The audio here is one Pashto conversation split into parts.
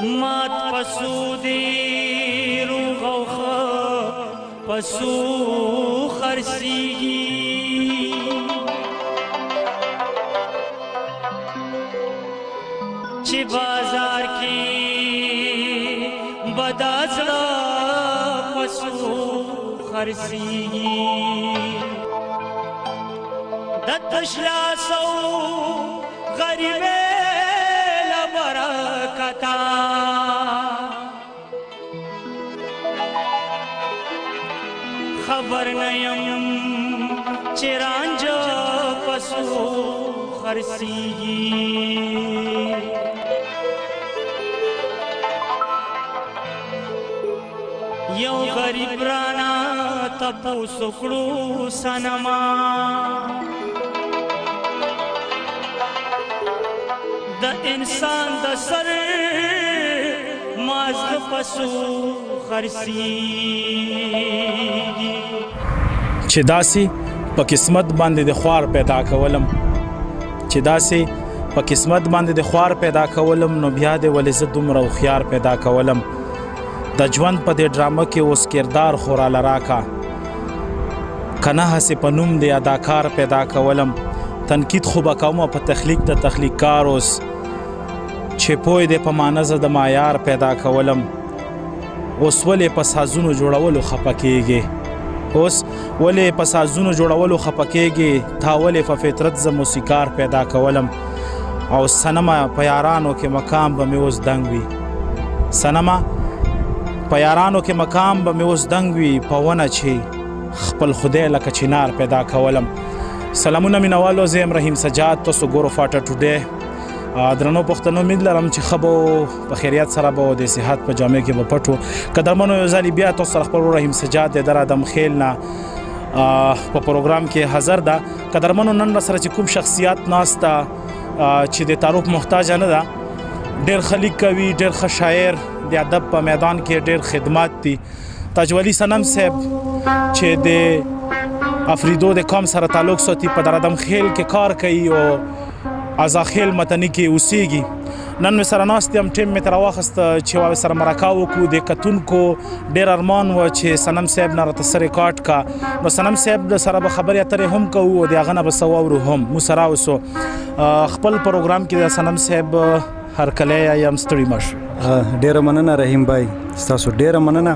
مات پسو دی روغوخه پسو خرسیږي. چې بازار کې بدازړه پسو خرسیږي. د تشلاسو غریبې لبرکتا، خبر نیم چې رانجه پسو خرسیږي. یو غریب رانا تپوس کړو سنما، د انسان د سر مازغ پسو خرسیږي. چې داسې په قسمت باندې د خوار پیدا کولم، چې داسې په قسمت باندې د خوار پیدا کولم، نو بیا دې ولې زه دومره هوښیار پیدا کولم؟ د ژوند په دې ډرامه کې اوس کردار خو راله راکه، که نه هسې په نوم د اداکار پیدا کولم. تنقید خو به کومه په تخلیق د تخلیقکار، اوس چې پوه دی په معنی زه د معیار پیدا کولم. اوس ولې په سازونو جوړولو خپه کېږي؟ اوس ولې په سازونو جوړولو خپه کېږي؟ تا ولې په فطرت زه موسیقار پیدا کولم؟ او سنمه په یارانو کې مقام به مې اوس دنګ وي، سنمه په یارانو کې مقام به مې اوس دنګ وي، په ونه چې خپل خدای لکه چنار پیدا کولم. سلامونه مینوالو، زه یم رحیم سجاد، تاسو ګورو فاټا ټوډے. درنو پښتنو، امید لرم چې ښه به په خیریت سره به د صحت په جامع کې به پټو. قدرمنو، یو ځل بیا تاسو سره خپل رحیم سجاد د در ادم خیل نه په پروګرام کې حاضر ده. قدرمنو، نن را سره چې کوم شخصیت ناسته چې د تعارف محتاج نه ده، ډېر ښه لیک کوي، ډېر ښه شاعر، د ادب په میدان کې ډېر خدمات دي، تاجولي صنم صاحب چې د افریدو د قوم سره تعلق ساتي، په درادم خیل کې کار کوي او ازاخیل متنی کې اوسېږي. نن مې سره ناست یم، ټیم مې تر واخست چې وای سره مرکه وکړو. د کتونکو ډېر ارمان و چې صنم صاحب نه راته سره ریکارډ کا، نو صنم صاحب د سره به خبرې اترې هم کوو او د هغه نه به څه واورو هم. مو سره اوسو خپل پروګرام کې. د صنم صاحب هرکلی یم، ستړي مه شئ. ډېره مننه رحیم بای، ستاسو ډېره مننه،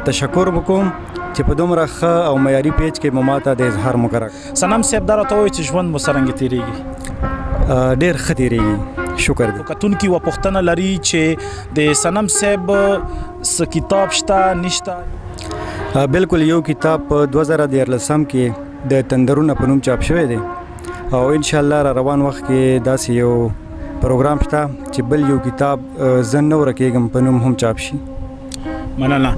تشکر وکوم چې په دومره ښه او معیاري پیج کې مو ماته د اظهار موقع راکړه. صنم صاحب، دا راته ووایئ چې ژوند مو څرنګه تېرېږي؟ ډېر ښه تېرېږي، شکر دی. کتونکي یوه پوښتنه لري چې د صنم صاحب څه کتاب شته نشته؟ بالکل، یو کتاب په 2013 کې د تندرونه په نوم چاپ شوی دی او ان شاء الله را روان وخت کې داسې یو پروګرام شته چې بل یو کتاب زه نه ورکېږم په نوم هم چاپ شي. مننه.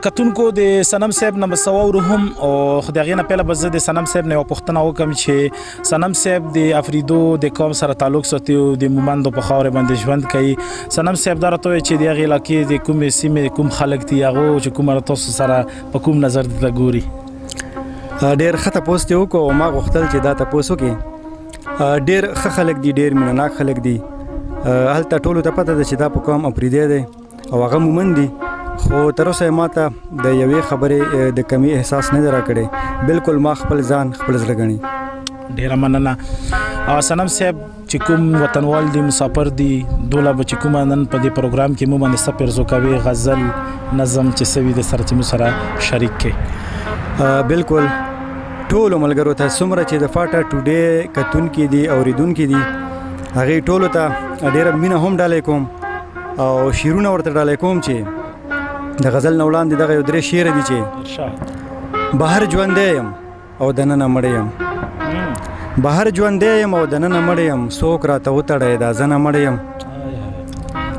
کتونکو، د صنم صاحب نه به څه واورو هم، او خو د هغې نه پهله به زه د صنم صاحب نه یوه پوښتنه وکړم چې صنم صاحب د افریدو د قوم سره تعلق ساتي او د مومندو په خاورې باندې ژوند کوي. صنم صاحب، دا راته ووایي چې د هغې علاقې د کومې سیمې کوم خلک دي، هغو چې کومه تاسو سره په کوم نظر درته ګوري؟ ډېر ښه تپوس دې وکړو او ما غوښتل چې دا تپوس وکړي. ډېر ښه خلک دي، ډېر مینه ناک خلک دي. هلته ټولو ته پته ده چې دا په قوم افریدی دی او هغه مومند دي، خو تر اوسه یې ماته د یوې خبرې د کمی احساس نه دی راکړی. بالکل ما خپل ځان خپل زړه ګڼي. ډیره مننه صنم صاحب. چې کوم وطنوال دي، مسافر دي، دوله به چې کوم نن په دې پروګرام کې مو باندې څه پیرزو کوي، غزل، نظم چې سوي د سره چې مو سره شریک کړي؟ بالکل، ټولو ملګرو ته څومره چې د فاټا ټوډے کتونکي دي، اوریدونکي دي، هغې ټولو ته ډیره مینه هم ډالۍ کوم او شعرونه ورته ډالۍ کوم چې د غزل نه وړاندې دغه یو درې شعر دي چې بهر ژوندی یم او دننه مړ یم، بهر ژوندی یم او دننه مړ یم، څوک راته وتړی دا زنه مړ یم،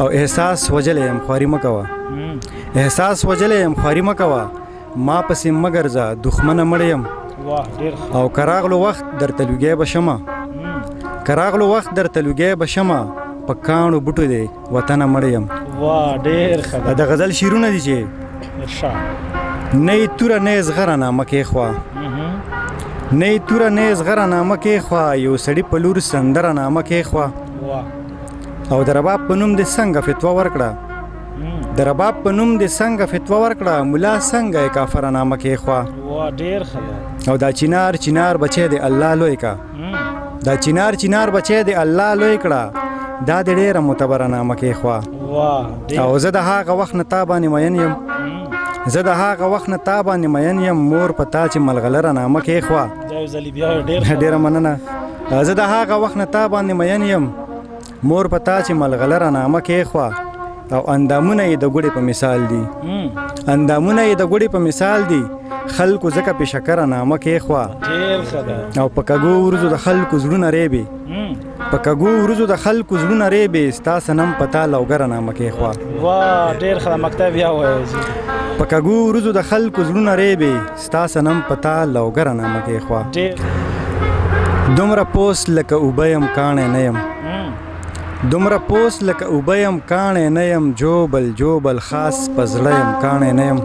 او احساس وژلی یم خواري مه کوه، احساس وژلی یم خواري مه کوه، ما پسې مه ګرځه دښمنه مړ یم، او که راغلو وخت درته لوګی به شمه، که راغلو وخت درته لوګی به شمه، په کاڼو بوټو دی وطنه مړ یم. واه، ډېر ښه. د غزل شعرونه دي چې نه یې توره نه یې زغره نامه کېښوه، نه یې توره نه یې زغره نامه کېښوه، یو سړي په لور سندره نامه کېښوه. او د رباب په نوم دې څنګه فتوا ورکړه، د رباب په نوم دې څنګه فتوا ورکړه، ملا څنګه یې کافره نامه کېښوه. ډېر ښه. او دا چینار چینار بچی دی الله لوی کا، دا چینار چینار بچی دی الله لوی کړه، دا دې ډېره معتبره نامه کېښوه. او زه د هغه وخت نه تا باندې مین یم، زه د هغه وخت نه تا باندې مین یم، مور په تا چې ملغلره نامه کېښوه. ډېره مننه. زه د هغه وخت نه تا باندې مین یم، مور په تا چې ملغلره نامه کېښوه. او اندامونه یې د ګوړې په مثال دي، اندامونه یې د ګوړې په مثال دي، خلکو ځکه په شکره نامه کېښوه. او په کږو ورځو د خلکو زړونه ریبې، په کږو ورځو د خلکو زړونه ریبې، ستا صنم په تا لوګره نامه کېښوه. واه ډېر ښه مکتب بیا وایه. په کږو ورځو د خلکو زړونه ریبې، ستا صنم په تا لوګره نامه کېښوه. دومره پوس لکه اوبه یم کاڼی نه یم، دومره پوس لکه اوبه یم کاڼی نه یم، جوبل جوبل خاص په زړه یم کاڼی نه یم.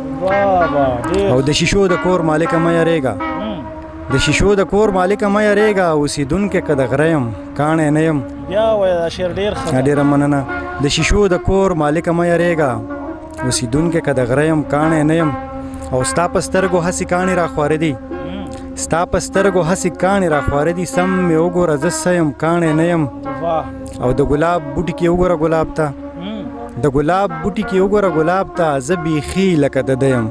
او د شیشو د کور مالکه مه یریږه، د شیشو د کور مالکه مه یریږه، اوسېدونکی که د غره یم کاڼی نه یم. بیا وایه دا شعر ډېر ښه. ډېره مننه. د شیشو د کور مالکه مه یریږه، اوسېدونکی که د غره یم کاڼی نه یم. او ستا په سترګو هسې کاڼي راخواره دي، ستا په سترګو هسې کاڼي راخواره دي، سم مې وګوره زه څه یم کاڼی نه یم. او د ګلاب بوټي کې وګوره ګلاب ته، د ګلاب بوټي کې وګوره ګلاب ته، زه بیخي لکه د ده یم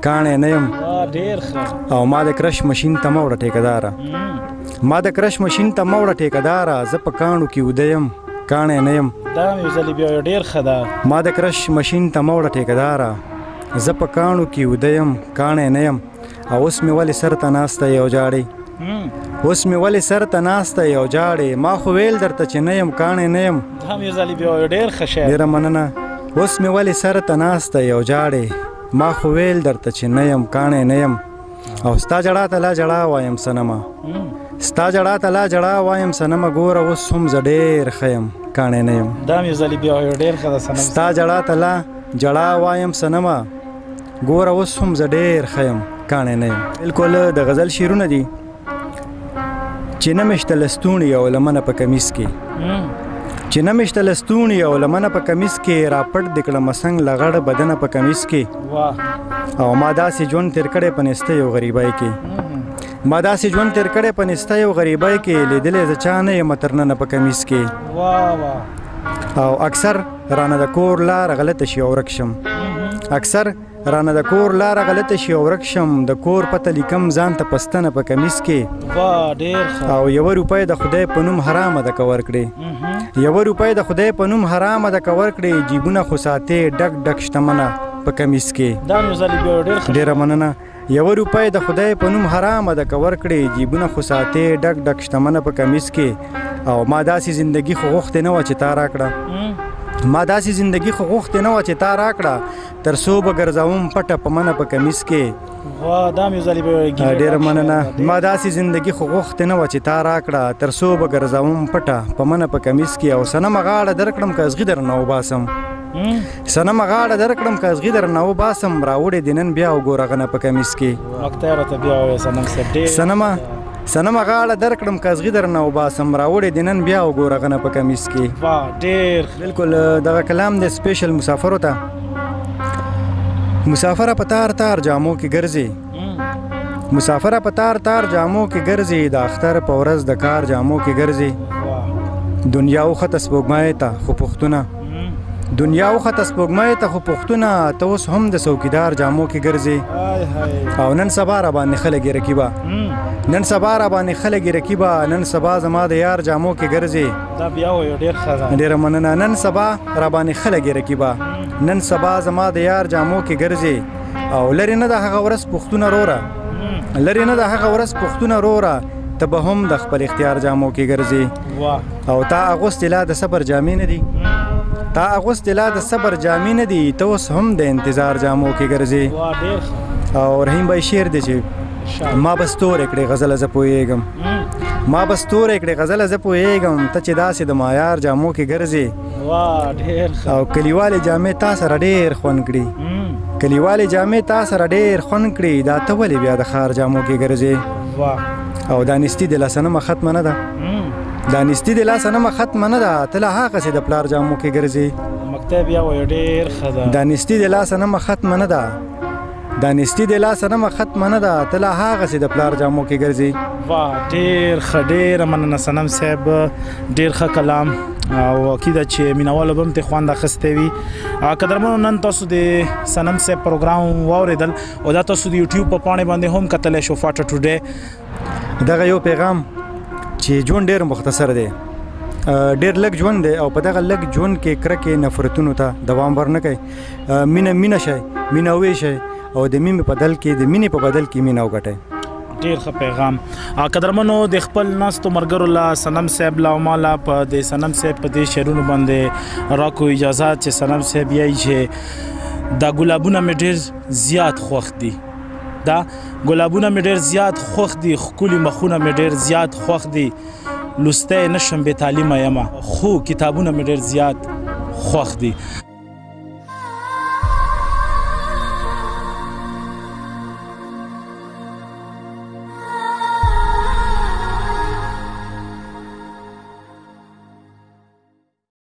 کاڼی نه یم. او ما د کرش مشین ته مه وړه ټیکهداره، ما د کرش مشین ته مه وړه ټیکهداره، زه په کاڼو کې وده یم کاڼی نه یم. دا مې یو ځلې بیا ډېر ښه ده. ما د کرش مشین ته مه وړه ټیکهداره، زه په کاڼو کې وده یم کاڼی نه یم. او اوس مې ولې سر ته ناسته یې او ژاړې، اوس مې ولې سر ته ناسته یې او ژاړې، ما خو ویل درته چې نه یم کاڼی نه یم. دا مې یو ځلې بیا ډېر ښه شعر. ډېره مننه. اوس مې ولې سر ته ناسته یې او ژاړې، ما خو ویل درته چې نه یم کاڼی نه یم. او ستا ژړا ته لا ژړا وایم صنمه، ستا ژړا ته لا ژړا وایم صنمه، ګوره اوس هم زه ډېر ښه یم کاڼی نه یم. دا مې یو ځلې بیا ډېر ښه ده صنم. ستا ژړا ته لا ژړا وایم صنمه، ګوره اوس هم زه ډېر ښه یم کاڼی نه یم. بالکل د غزل شعرونه دي چې نه مې شته لستوڼي او لمنه په کمیس کې، چې نه مې شته لستوڼي او لمنه په کمیس کې، راپټ دې کړه مسنګ لغړ بدنه په کمیس کې. او ما داسې ژوند تېر کړی په نیستۍ او غریبۍ کې، ما داسې ژوند تېر کړی په نیستۍ او غریبۍ کې، لیدلی زه چا نه یم تر ننه په کمیس کې. او اکثر رانه د کور لاره غلطه شي او ورک شم، اکثر رانه د کور لاره غلطه شي او ورک شم، د کور پته لیکم ځان ته پستنه په کمیس کې. او یوه روپۍ د خدای په نوم حرامه ده که ورکړې، یوه روپۍ د خدای په نوم حرامه ده که ورکړې، جیبونه خو ساتې ډک ډک شتمنه په کمیس کې. ډېره مننه. یوه روپۍ د خدای په نوم حرامه ده که ورکړې، جیبونه خو ساتې ډک ډک شتمنه په کمیس کې. او ما داسې زندګي خو غوښتې نه وه چې تا راکړه، ما داسې زندګي خو غوښتې نه وه چې تا راکړه، تر څو به ګرځوم پټه په منه په کمیس کې. ډېره مننه. ما داسې زندګي خو غوښتې نه وه چې تا راکړه، تر څو به ګرځوم پټه په منه په کمیس کې. او صنمه غاړه درکړم که ازغي درنه وباسم، صنمه غاړه درکړم که ازغي درنه وباسم، راوړې دې نن بیا وګوره غنه په کمیس کې. صنمه صنمه غاړه درکړم که ازغي درنه وباسم، راوړې دې نن بیا وګوره غنه په کمیس کې. ډېر بالکل دغه کلام دی سپیشل مسافرو ته. مسافره په تار تار جامو کې ګرځي، مسافره په تار تار جامو کې ګرځي، د اختر په ورځ د کار جامو کې ګرځي. دنیا وخته سپوږمۍ ته خو پښتونه، دنیا وخته سپوږمۍ ته خو پښتونه، ته اوس هم د څوکیدار جامو کې ګرځي. او نن سبا را باندې خلک یې رقیبه، نن سبا را باندې خلک یې رقیبه، نن سبا زما د یار جامو کې ګرځي. دا بیا وایو ډېر ښه ده. ډېره مننه. نن سبا را باندې خلک یې رقیبه، نن سبا زما د یار جامو کې ګرځي. او لرې نه ده هغه ورځ پښتونه روره، لرې نه ده هغه ورځ پښتونه روره، ته به هم د خپل اختیار جامو کې ګرځي. او تا اغوستې لا د صبر جامې نه دي، تا اغوستې لا د صبر جامې نه دي، ته اوس هم د انتظار جامو کې ګرځي. او رحیم بای شعر دی چې ما به ستوری کړې غزله زه پوهېږم، ما به ستوری کړې غزله زه پوهېږم، ته چې داسې د معیار جامو کې ګرځې. او کلیوالې جامې تا سره ډېر خوند کړي، کلیوالې جامې تا سره ډېر خوند کړي، دا ته ولې بیا د ښار جامو کې ګرځې. او دا نیستي د لاسنمه ختمه نه ده، دا نیستی د لاسه نه ختمه نه ده، ته لا هغسې د پلار جامو کې ګرځې. مکتب بیا وایو، ډېر ښه ده. دا نیستی د لاسه نه ختمه نه ده، دا نیستی د لاسه نه ختمه نه ده، ته لا هغسې د پلار جامو کې ګرځې. واه، ډېر ښه، ډېره مننه صنم صاحب، ډېر ښه کلام، او عقیده چې مینوالو به هم ترې خوند اخیستی وي. قدرمنو، نن تاسو د صنم صاحب پروګرام واورېدل او دا تاسو د یوټیوب په پاڼې باندې هم کتلی شو، فاټا ټوډے. دغه یو پیغام چې ژوند ډېر مختصر دی، ډېر لږ ژوند دی، او په دغه لږ ژوند کې کرکې نفرتونو ته دوام ورنه کوي. مینه مینه شئ، مینه وویشئ، او د مینې په بدل کې، د مینې په بدل کې مینه وګټئ. ډیر ښه پیغام. قدرمنو، د خپل ناستو مرګرو لا، صنم صاحب لا او مالا په د صنم صاحب په دې شعرونو باندې راکو اجازه، چې صنم صاحب یې چې دا ګلابونه مې ډیر زیات خوښ دي، دا ګلابونه مې ډیر زیات خوښ دي، ښکلي مخونه مې ډیر زیات خوښ دي، لوستی نشم بې تعلیمه یمه، خو کتابونه مې ډیر زیات خوښ دي.